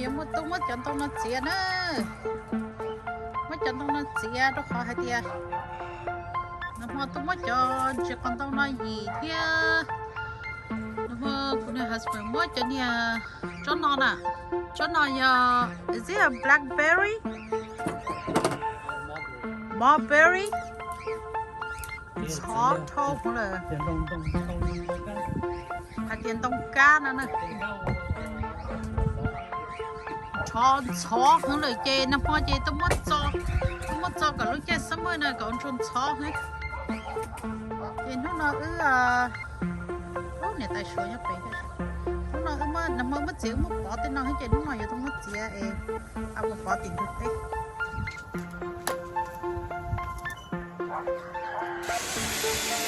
Ces muaj tub muab cov ntoo no txiav na, muab cov ntoo no txiav rau qhov hais tias nag hmo tub muab cov ntsis qos ntoo no yim thiab. Nag hmo kuv niag husband muab cov niag tsob no na, tsob no yog, is it a blackberry? Mulberry? Ntxhov dhau lawm. Hais tias ntoo kab no na. Ntxhov ntxhov heev lawm ces nag hmo ces tuaj muab txo, tuaj muab txo kom lub caij summer na kom ntsuag ntxhov heev. Ces hnub no wb, ub, niam tais Suav nyob pem thiab. Hnub no wb muab, nag hmo muab txiav wb muab pov tej no xwb ces hnub no yuav tuaj muab txiav es a ua pov tim ntug teb. Muab cov no txiav,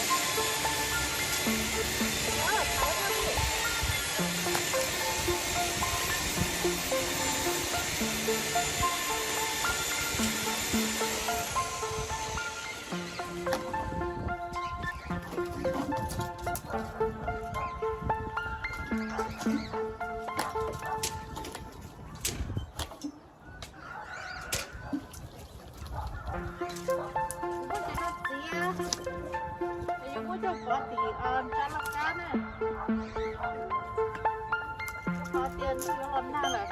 es yuav muab coj pov tim ntsa laj kab na, qhov tias ntuj yuav los nag lawm.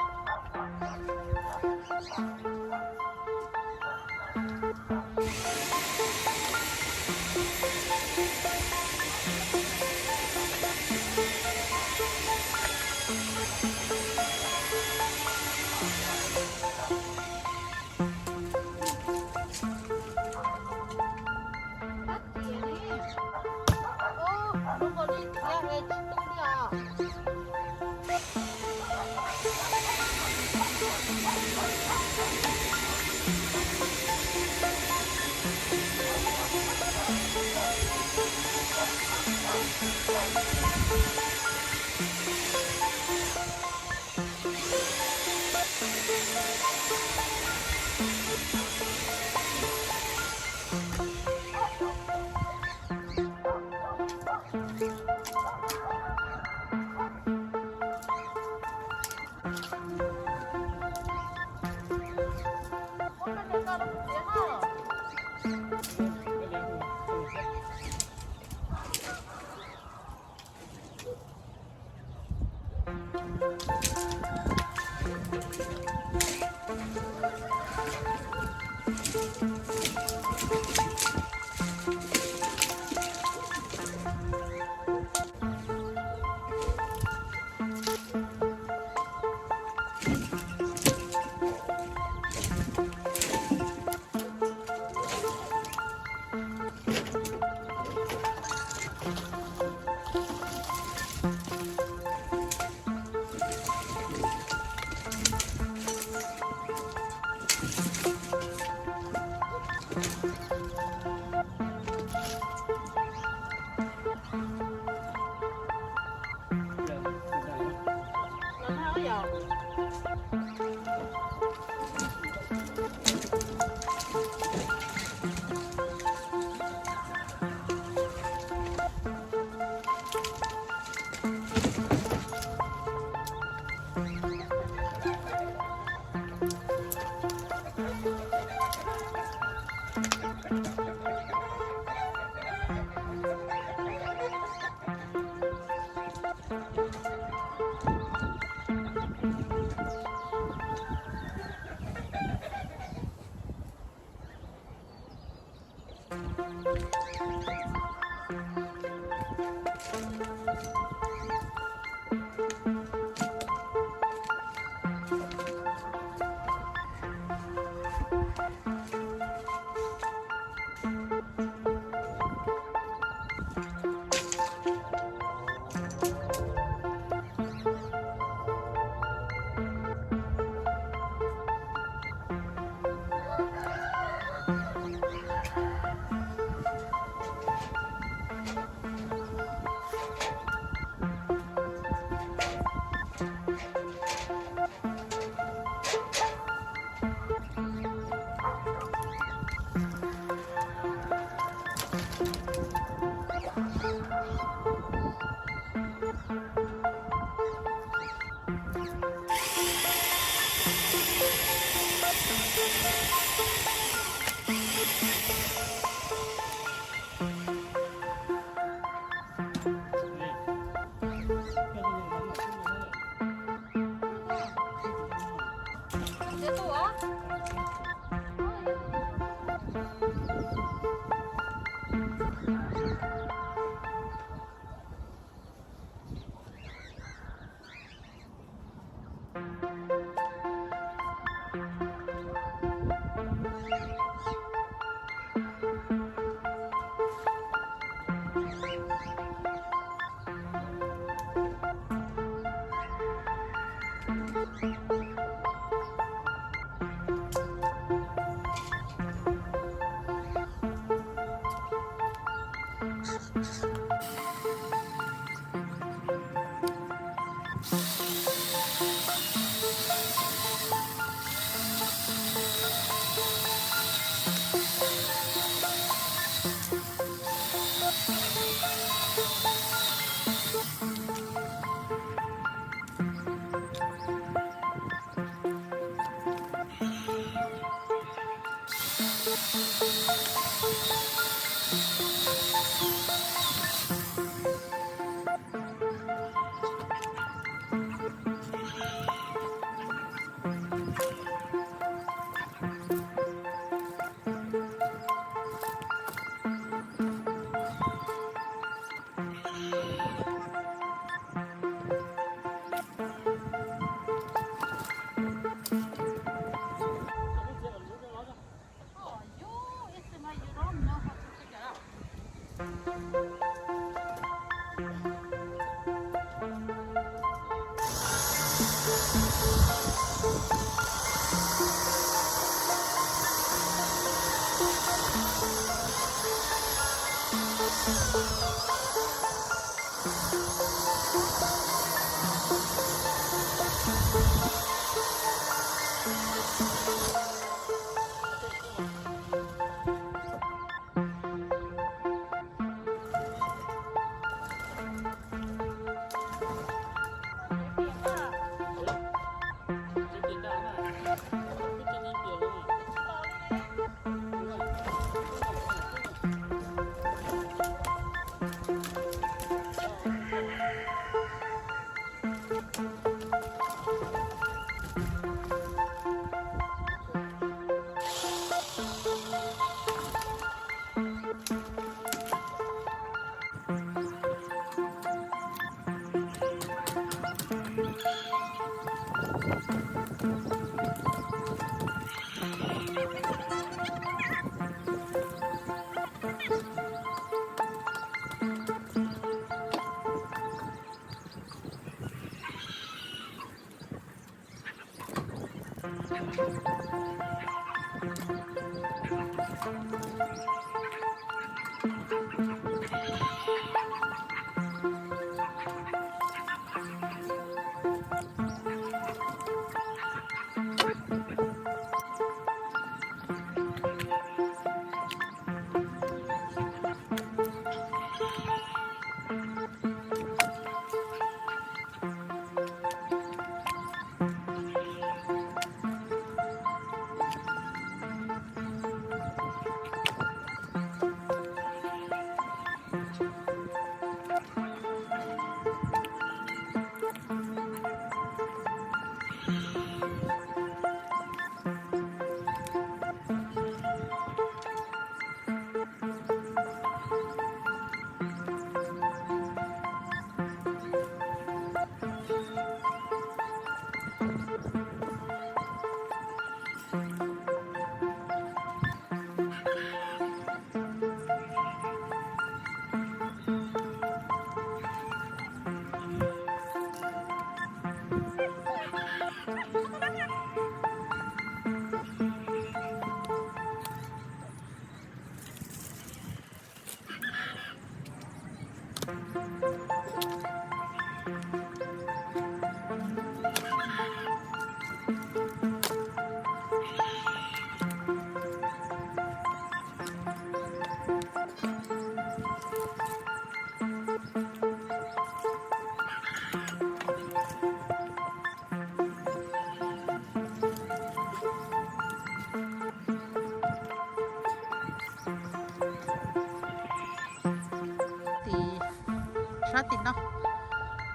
Sab tim no,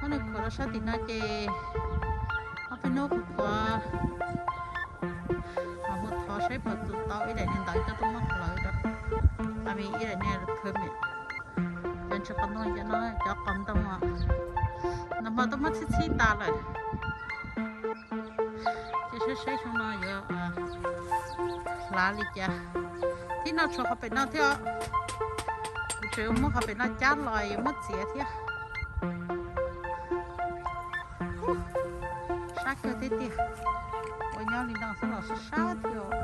muab nws khuam rau sab tim no ces ob peb hnub kuv kuv mam mus thov saib puas tu tau ib daim niag ntawv coj tuaj muab hlawv rau, a, ib daim niag permit. Cov ntsis qos ntoo cov no, cov qos ntoo nag hmo tuaj muab txhib txhib tas lawm. Ces saib saib xyoo no yuav hlav li cas. Thib no tshuav qhov pem no thiab os. Kuv tseem muab qhov pem no cab los yuav muab txiav thiab. Sab kawg thiab tiag. Ua nyob li no xwb los sab sab thiab os.